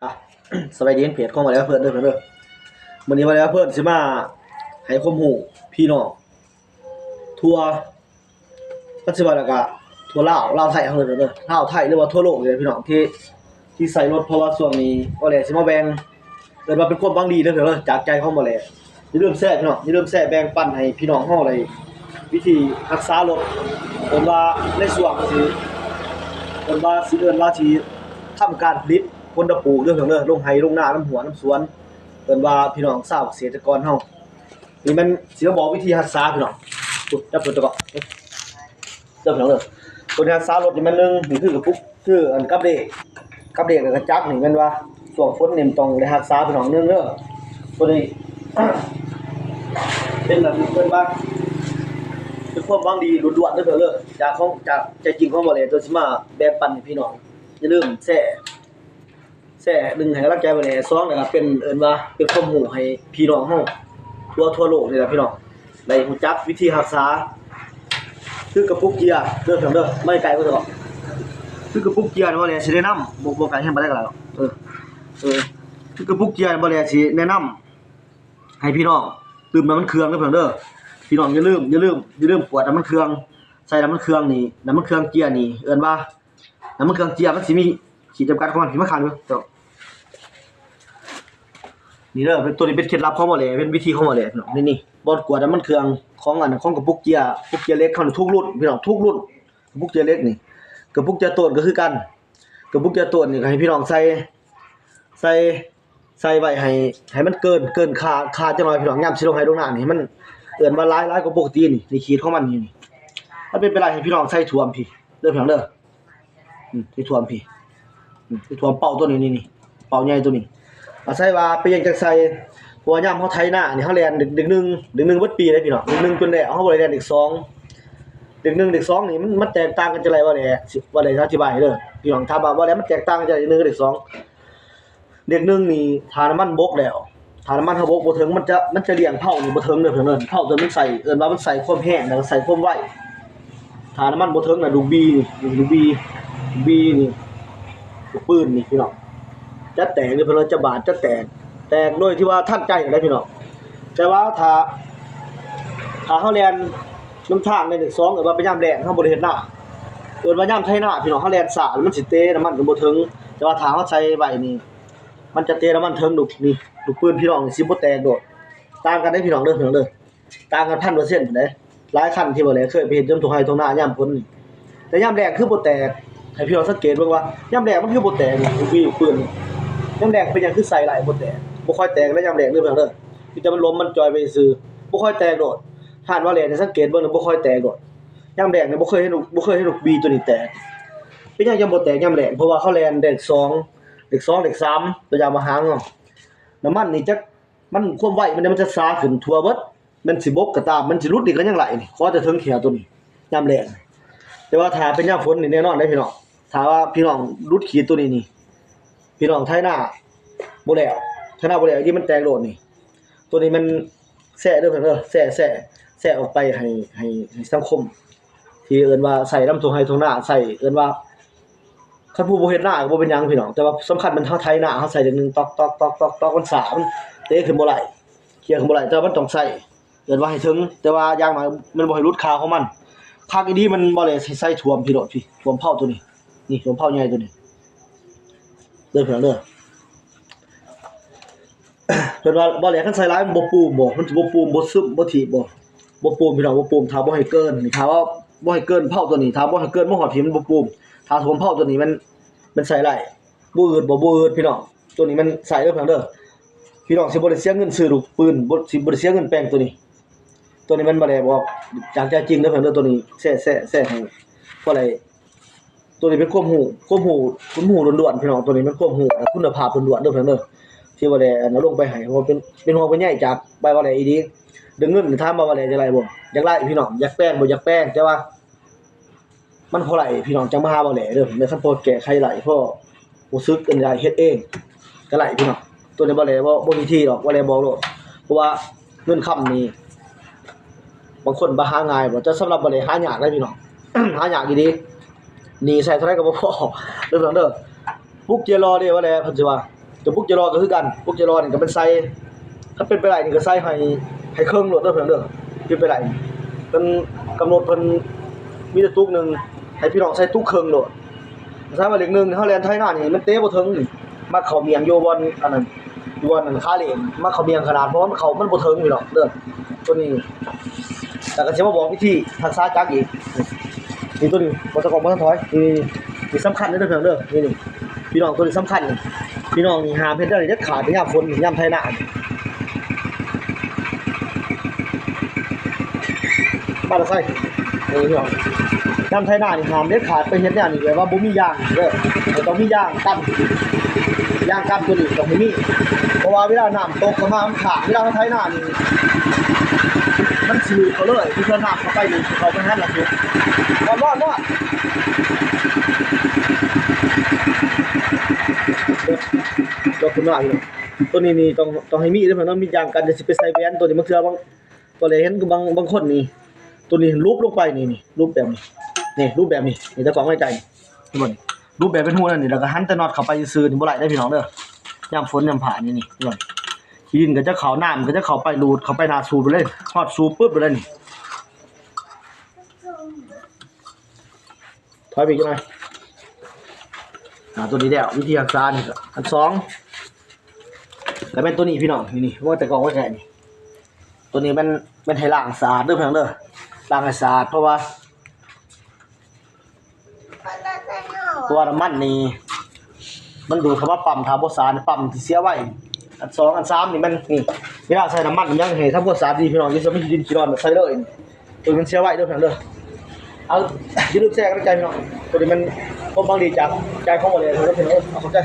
ອ່ະ ສະບາຍດີເພຈຂອງບ່າວແຫຼວເພິ່ນເດີ ເດີ. ມື້ນີ້ບ່າວແຫຼວເພິ່ນຊິມາໃຫ້ຄວາມຮູ້ພີ່ນ້ອງທົ່ວ ມັນຊິວ່າແລ້ວກະທົ່ວລາວ ລາວໄທເຮົາເດີ ເດີ. ລາວໄທ ຫຼືວ່າທົ່ວໂລກນີ້ແຫຼະພີ່ນ້ອງ ທີ່ ທີ່ໃຊ້ລົດ ເພາະວ່າຊ່ວງນີ້ບ່າວແຫຼຊິມາແບ່ງ ເອີ້ນວ່າເປັນຄວາມຫວັງດີເດີ ເດີ ຈາກໃຈຂອງບ່າວແຫຼ. ຢ່າລືມແຊພີ່ນ້ອງ ຢ່າລືມແຊແບ່ງປັນໃຫ້ພີ່ນ້ອງເຮົາໄດ້ ວິທີຮັກສາລົດ ເອີ້ນວ່າໃນຊ່ວງທີ່ ເອີ້ນວ່າຊິ ເອີ້ນວ່າຊິທຳການຜະລິດຜົນປູກເດີ ເດີ ລົງໄຮ່ລົງນາ ນຳຮົ້ວນຳສວນ ເອີ້ນວ່າພີ່ນ້ອງຊາວກະເສດຕະກອນເຮົາ ນີ້ແມ່ນຊິມາບອກວິທີຮັກສາພີ່ນ້ອງ. ຈັບຕົວກ່ອນເດີພີ່ນ້ອງເດີ. ຕົວທີ່ຮັກສາລົດນີ້ແມ່ນ ໜຶ່ງ ນີ້ຄືກະປຸກ ຄືອັນກັບເບຣກ ກັບເບຣກ ແລ້ວກະຈັກນີ້ແມ່ນວ່າຊ່ວງຝົນນີ້ມັນຕ້ອງໄດ້ຮັກສາພີ່ນ້ອງ ໜຶ່ງເດີ. ຕົວນີ້ເປັນອັນ ເອີ້ນວ່າເປັນຄວາມຫວັງດີລ້ວນໆເດີພີ່ນ້ອງເດີ ຈາກຂອງ ຈາກໃຈຈິງຂອງບ່າວແຫຼ ຕົວຊິມາແບ່ງປັນໃຫ້ພີ່ນ້ອງ. ຢ່າລືມແຊ ແຊ ໜຶ່ງ ໃຫ້ກຳລັງໃຈບ່າວແຫຼ ສອງ ແລ້ວກະເປັນ ເອີ້ນວ່າເປັນຄວາມຮູ້ໃຫ້ພີ່ນ້ອງເຮົາທົ່ວ ທົ່ວໂລກນີ້ແຫຼະພີ່ນ້ອງ ໄດ້ຮູ້ຈັກວິທີຮັກສາ ຄືກະປຸກເຈຍເດີພີ່ນ້ອງເດີ. ມາໃກ້ໆເບິ່ງເດາະ ຄືກະປຸກເຈຍນີ້ບ່າວແຫຼຊິແນະນຳ ບໍ່ ບໍ່ໄກແຮງປານໃດກະໄດ້ດອກ ເອີ ເອີ ຄືກະປຸກເຈຍນີ້ບ່າວແຫຼຊິແນະນຳໃຫ້ພີ່ນ້ອງຕື່ມນ້ຳມັນເຄື່ອງເດີພີ່ນ້ອງເດີ. ພີ່ນ້ອງຢ່າລືມ ຢ່າລືມ ຢ່າລືມກວດນ້ຳມັນເຄື່ອງ ໃສ່ນ້ຳມັນເຄື່ອງນີ້ ນ້ຳມັນເຄື່ອງເຈຍນີ້ ເອີ້ນວ່າ ນ້ຳມັນເຄື່ອງເຈຍມັນຊິມີຂີດຈຳກັດຂອງມັນ ພີ່ມາຄັນເບິ່ງເດາະ ນີ້ເດີ. ຕົວນີ້ເປັນເຄັດລັບຂອງບ່າວແຫຼ ເປັນວິທີຂອງບ່າວແຫຼພີ່ນ້ອງ. ນີ້ ນີ້ ບ່ອນກວດນ້ຳມັນເຄື່ອງຂອງອັນ ຂອງກະປຸກເຈຍ ກະປຸກເຈຍເຫຼັກເຮົານີ້ ທຸກລຸ້ນພີ່ນ້ອງ ທຸກລຸ້ນ ກະປຸກເຈຍເຫຼັກນີ້. ກະປຸກເຈຍໂຕນກະຄືກັນ ກະປຸກເຈຍໂຕນນີ້ກະໃຫ້ພີ່ນ້ອງໃສ່ ໃສ່ ໃສ່ໄວ້ໃຫ້ ໃຫ້ມັນເກີນ ເກີນຄ່າ ຄ່າຈັກໜ້ອຍພີ່ນ້ອງ. ຍາມຊິລົງໄຮ່ລົງນານີ້ ໃຫ້ມັນ ເອີ້ນວ່າຫຼາຍ ຫຼາຍກວ່າປົກກະຕິນີ້ ນີ້ຂີດຂອງມັນນີ້ ນີ້ ມັນເປັນໄປໄດ້ໃຫ້ພີ່ນ້ອງໃສ່ຖ້ວມພີ້ເດີພີ່ນ້ອງເດີ. ອືມ ໃສ່ຖ້ວມພີ້ ອືມ ໃສ່ຖ້ວມເປົ້າຕົວນີ້ ນີ້ ນີ້ ເປົ້າໃຫຍ່ຕົວນີ້. ອາໄສວ່າເປັນຫຍັງຈັ່ງໃສ່ ເພາະວ່າຍາມເຮົາໄຖນານີ້ ເຮົາແລ່ນເດັກ ເດັກໜຶ່ງ ເດັກໜຶ່ງເບິດປີເດ້ພີ່ນ້ອງ ເດັກໜຶ່ງຈົນແລ້ວ ເຮົາບໍ່ໄດ້ແລ່ນເດັກສອງ ເດັກໜຶ່ງ ເດັກສອງນີ້ ມັນ ມັນແຕກຕ່າງກັນຈັ່ງໃດ ວ່າແຫຼ ຊິ ວ່າແຫຼຊິອະທິບາຍໃຫ້ເດີພີ່ນ້ອງ. ຖາມວ່າ ວ່າແຫຼມັນແຕກຕ່າງກັນຈັ່ງໃດ ເດັກໜຶ່ງກັບເດັກສອງ ເດັກໜຶ່ງນີ້ ຖ້ານ້ຳມັນບົກແລ້ວ ຖ້ານ້ຳມັນເຮົາບົກບໍ່ເຖິງ ມັນຈະ ມັນຈະລ້ຽງເພົ້ານີ້ບໍ່ເຖິງເດີພີ່ນ້ອງເດີ. ເພົ້າຕົວມັນໃຊ້ ເອີ້ນວ່າມັນໃຊ້ຄວາມແຮງ ແລ້ວກະໃຊ້ຄວາມໄວ. ຖ້ານ້ຳມັນບໍ່ເຖິງນະ ລູກບີນີ້ ລູກບີ ລູກບີນີ້ ລູກປືນນີ້ພີ່ນ້ອງ ຈະແຕກເດີພີ່ນ້ອງ ຈະບາດ ຈະແຕກ ແຕກໂດຍທີ່ວ່າທັນໃຈເລີຍພີ່ນ້ອງ. ແຕ່ວ່າຖ້າ ຖ້າເຮົາແລ່ນນຳທາງໃນເດັກສອງ ຫຼືວ່າໄປຍາມແລ້ງ ເຮົາບໍ່ໄດ້ເຮັດນາ ເອີ້ນວ່າຍາມໄຖນາພີ່ນ້ອງ ເຮົາແລ່ນຊ້າ ມັນຊິເຕະນ້ຳມັນກະບໍ່ເຖິງ. ແຕ່ວ່າຖ້າເຮົາໃສ່ໄວ້ນີ້ ມັນຈະເຕະນ້ຳມັນເຖິງ ລູກນີ້ ລູກປືນພີ່ນ້ອງ ຊິບໍ່ແຕກໂດດ. ຕ່າງກັນເດ້ພີ່ນ້ອງເດີ ພີ່ນ້ອງເດີ ຕ່າງກັນພັນເປີເຊັນພຸ້ນເດ້. ຫຼາຍຄັນທີ່ວ່າແຫຼເຄີຍໄປເຮັດຢູ່ທົ່ງໄຮ່ທົ່ງນາຍາມຝົນນີ້ ແຕ່ຍາມແລ້ງຄືບໍ່ແຕກ. ໃຫ້ພີ່ນ້ອງສັງເກດເບິ່ງວ່າ ຍາມແລ້ງມັນຄືບໍ່ແຕກນີ້ ລູກບີ ລູກປືນນີ້ ຍາມແລ້ງເປັນຫຍັງຄືໃສ່ຫຼາຍບໍ່ແຕກ ບໍ່ຄ່ອຍແຕກເດ້ຍາມແລ້ງເດີພີ່ນ້ອງເດີ. ມີແຕ່ມັນລົມມັນຈ່ອຍໄປຊື່ ບໍ່ຄ່ອຍແຕກໂດດ. ຮ້ານວ່າແຫຼນີ້ສັງເກດເບິ່ງ ບໍ່ຄ່ອຍແຕກໂດດ. ຍາມແລ້ງນີ້ບໍ່ເຄີຍເຫັນ ບໍ່ເຄີຍເຫັນລູກບີຕົວນີ້ແຕກ. ເປັນຫຍັງຈັ່ງບໍ່ແຕກຍາມແລ້ງ ເພາະວ່າເຂົາແລ່ນເດັກສອງ ເດັກສອງ ເດັກສາມ ຕົວຢ່າງວ່າຫາງເນາະ ນ້ຳມັນນີ້ຈັກ ມັນ ຄວາມໄວມັນ ມັນຈະຊາຂຶ້ນທົ່ວເບິດ. ມັນຊິບົກກະຕາມ ມັນຊິຫຼຸດນີ້ກະຍັງໄຫຼນີ້ ຂໍແຕ່ເຖິງແຂ້ວໂຕນີ້ຍາມແລ້ງ. ແຕ່ວ່າຖ້າເປັນຍາມຝົນນີ້ແນ່ນອນເດ້ພີ່ນ້ອງ ຖ້າວ່າພີ່ນ້ອງຫຼຸດຂີດໂຕນີ້ນີ້ ພີ່ນ້ອງໄຖນາບໍ່ແລ້ວ ໄຖນາບໍ່ແລ້ວ ທີ່ມັນແຕກໂລດນີ້. ໂຕນີ້ມັນແຊະເດີພີ່ນ້ອງເດີ ແຊະ ແຊະ ແຊະອອກໄປໃຫ້ ໃຫ້ ໃຫ້ສັງຄົມ ທີ່ເອີ້ນວ່າໃຊ້ນຳທົ່ງໄຮ່ທົ່ງນາ ໃຊ້ ເອີ້ນວ່າ ຄັນຜູ້ບໍ່ເຮັດນາກະບໍ່ເປັນຫຍັງພີ່ນ້ອງ ແຕ່ວ່າສຳຄັນແມ່ນເຮົາໄຖນາ ເຮົາໃສ່ເດັກໜຶ່ງຕອກໆໆໆ ມັນສາ ມັນເຕະຂຶ້ນບໍ່ໄດ້ ເຄຍຂຶ້ນບໍ່ໄດ້ ແຕ່ວ່າມັນຕ້ອງໃສ່ ເອີ້ນວ່າໃຫ້ເຖິງ ແຕ່ວ່າຢ່າງໜ້ອຍມັນບໍ່ໃຫ້ຫຼຸດຄ່າຂອງມັນ. ຄັກອີ່ຫຼີມັນບໍ່ໄດ້ໃສ່ ໃສ່ຖ້ວມພີ້ໂລດພີ້ ຖ້ວມເພົ້າໂຕນີ້ ນີ້ຖ້ວມເພົ້າໃຫຍ່ໂຕນີ້ເດີພີ່ນ້ອງເດີ. ເພິ່ນວ່າບໍ່ແຫຼຄັນໃສ່ຫຼາຍມັນບໍ່ປູມບໍ່ ມັນຊິບໍ່ປູມບໍ່ຊຶມບໍ່ຖີບບໍ່ ບໍ່ປູມພີ່ນ້ອງ ບໍ່ປູມ ຖ້າບໍ່ໃຫ້ເກີນນີ້ ຖ້າວ່າບໍ່ໃຫ້ເກີນເພົ້າໂຕນີ້ ຖ້າບໍ່ໃຫ້ເກີນມາຮອດພີ້ມັນບໍ່ປູມ. ຖ້າຖ້ວມເພົ້າໂຕນີ້ມັນ ມັນໃສ່ໄດ້ ບໍ່ອືດບໍ່ ບໍ່ອືດພີ່ນ້ອງ. ໂຕນີ້ມັນໃສ່ເດີພີ່ນ້ອງເດີ ພີ່ນ້ອງຊິບໍ່ໄດ້ເສຍເງິນຊື້ລູກປືນ ບໍ່ ຊິບໍ່ໄດ້ເສຍເງິນແປງໂຕນີ້. ໂຕນີ້ມັນບໍ່ໄດ້ບອກຈາກໃຈຈິງເດີພີ່ນ້ອງເດີ ໂຕນີ້ແຊະ ແຊະ ແຊະໃຫ້ພໍໄດ້. ໂຕນີ້ເປັນຄວາມຮູ້ ຄວາມຮູ້ ຄວາມຮູ້ລ້ວນໆ ພີ່ນ້ອງ ໂຕນີ້ແມ່ນຄວາມຮູ້ແລະຄຸນນະພາບລ້ວນໆ ເດີພີ່ນ້ອງເດີ ທີ່ວ່າແຫຼອັນລົງໄປໃຫ້ ເພາະວ່າເປັນ ເປັນຫ່ວງເປັນໃຍຈາກບ່າວແຫຼອີ່ຫຼີ. ເລື່ອງເງິນນີ້ຖາມວ່າບ່າວແຫຼຢາກໄດ້ບໍ່ ຢາກໄດ້ພີ່ນ້ອງ ຢາກແປງບໍ່ ຢາກແປງ ແຕ່ວ່າມັນພໍໄດ້ພີ່ນ້ອງ ຈັ່ງມາຫາບ່າວແຫຼເດີ. ແລະຄັນພໍແກ້ໄຂໄດ້ ພໍຮູ້ສຶກອັນໃດເຮັດເອງກະໄດ້ພີ່ນ້ອງ. ໂຕນີ້ບ່າວແຫຼບໍ່ ບໍ່ມີທີດອກ ບ່າວແຫຼບອກໂລດ ເພາະວ່າເງິນຄຳນີ້ ບາງຄົນວ່າຫາງ່າຍບໍ່ ແຕ່ສຳລັບບ່າວແຫຼຫາຍາກເດ້ພີ່ນ້ອງ ຫາຍາກອີ່ຫຼີ. ໜີ້ໃຊ້ເທົ່າໃດກະບໍ່ພໍເດີພີ່ນ້ອງເດີ. ປຸກເຈຍລໍເດ້ບ່າວແຫຼ ເພິ່ນຊິວ່າ ກະປຸກຈະລໍກໍຄືກັນ ປຸກຈະລໍນີ້ກໍແມ່ນໃສ່ ຄັນເປັນໄປໄດ້ນີ້ກໍໃສ່ໃຫ້ ໃຫ້ເຄິ່ງໂລດເດີພີ່ນ້ອງເດີ ເປັນໄປໄດ້ ເພິ່ນກຳນົດເພິ່ນມີແຕ່ຕຸກໜຶ່ງ ໃຫ້ພີ່ນ້ອງໃສ່ຕຸກເຄິ່ງໂລດ. ສາມາດເລກໜຶ່ງ ເຮົາແລ່ນໄຖນານີ້ມັນເຕະບໍ່ເຖິງນີ້ ມັກເຂົ້າໝ່ຽງຢູ່ບ່ອນອັນນັ້ນ ຢູ່ບ່ອນອັນຄາເລງ ມັກເຂົ້າໝ່ຽງຂະໜາດ ເພາະວ່າມັນເຂົ້າ ມັນບໍ່ເຖິງພີ່ນ້ອງເດີ. ຕົວນີ້ ແລ້ວກໍຊິມາບອກວິທີຮັກສາຈັກອີກ ນີ້ ຕົວນີ້ບໍ່ຕະກອງບໍ່ທັນຖອຍ ນີ້ ນີ້ສຳຄັນເດີພີ່ນ້ອງເດີ ນີ້ ນີ້ ພີ່ນ້ອງ ຕົວນີ້ສຳຄັນນີ້ ພີ່ນ້ອງນີ້ຫ້າມເຮັດແນວນີ້ເດັດຂາດ ຍາມຝົນ ຍາມໄຖນາ ມາແຕ່ໃສ ເອີ ພີ່ນ້ອງ ຍາມໄຖນານີ້ຫ້າມເດັດຂາດ ໄປເຮັດແນວນີ້ແບບວ່າບໍ່ມີຢາງເດີ ຕ້ອງມີຢາງກັນ ຢາງກັນຕົວນີ້ຕ້ອງໃຫ້ມີ ເພາະວ່າເວລານ້ຳຕົກເຂົ້າມາມັນຄ້າງ ເວລາເຮົາໄຖນານີ້ ມັນຊິຫຼຸດເຂົ້າເລີຍ ຄືເວລານ້ຳເຂົ້າໄປນີ້ ເຂົ້າໄປຫັ້ນລະ ຮອດ ຮອດ ຮອດ ຕົວນີ້ນີ້ຕ້ອງ ຕ້ອງໃຫ້ມີເດີເນາະ ມີຢາງກັນ ຈະຊິໄປໃສ່ແຫວນ ຕົວນີ້ບາງເທື່ອບາງ ຕົວໃດເຫັນບາງ ບາງຄົນນີ້ ຕົວນີ້ຫຼຸບລົງໄປ ນີ້ ນີ້ ຫຼຸບແບບນີ້ ນີ້ ຫຼຸບແບບນີ້ ນີ້ ຕາກ້ອງໄວ້ໃກ້ ເຫັນບໍ່ນີ້ ຫຼຸບແບບເປັນຮູນັ້ນນີ້ ແລ້ວກໍຫັນແຕ່ນັອດເຂົ້າໄປຊື່ໆ ນີ້ບໍ່ໄດ້ເດີພີ່ນ້ອງເດີ ຍາມຝົນຍາມຟ້ານີ້ ນີ້ ເຫັນບໍ່ນີ້ ຂີ້ດິນກໍຈະເຂົ້າ ນ້ຳກໍຈະເຂົ້າໄປ ຫຼູດເຂົ້າໄປໜ້າສູບເລີຍ ຮອດສູບປຶບເລີຍນີ້. ຖອຍໄປອີກຈັກໜ່ອຍ ອາ ຕົວນີ້ແລ້ວ ວິທີຮັກສານີ້ ອັນສອງ ກໍແມ່ນຕົວນີ້ພີ່ນ້ອງ ນີ້ ນີ້ ວ່າແຕ່ກ້ອງໄວ້ໃກ້ນີ້ ຕົວນີ້ແມ່ນ ແມ່ນໃຫ້ລ້າງສະອາດເດີພີ່ນ້ອງເດີ ລ້າງໃຫ້ສະອາດ ເພາະວ່າ ເພາະວ່ານ້ຳມັນນີ້ ມັນດູດເຂົ້າມາປ້ຳ ຖ້າບໍ່ສະອາດນີ້ປ້ຳຊິເສຍໄວ ອັນສອງ ອັນສາມນີ້ແມ່ນ ນີ້ ເວລາໃສ່ນ້ຳມັນຫຍັງໃຫ້ທຳຄວາມສະອາດດີພີ່ນ້ອງ ຢ່າໃສ່ຂີ້ດິນຂີ້ດອນໃສ່ເລີຍ ໂຕນີ້ມັນເສຍໄວເດີພີ່ນ້ອງເດີ. ເອົາ ຢ່າລືມແຊກຳລັງໃຈພີ່ນ້ອງ ໂຕນີ້ແມ່ນຄວາມຫວັງດີຈາກໃຈຂອງບໍ່ແລເດີພີ່ນ້ອງເດີ ເອົາ ຂອບໃຈ.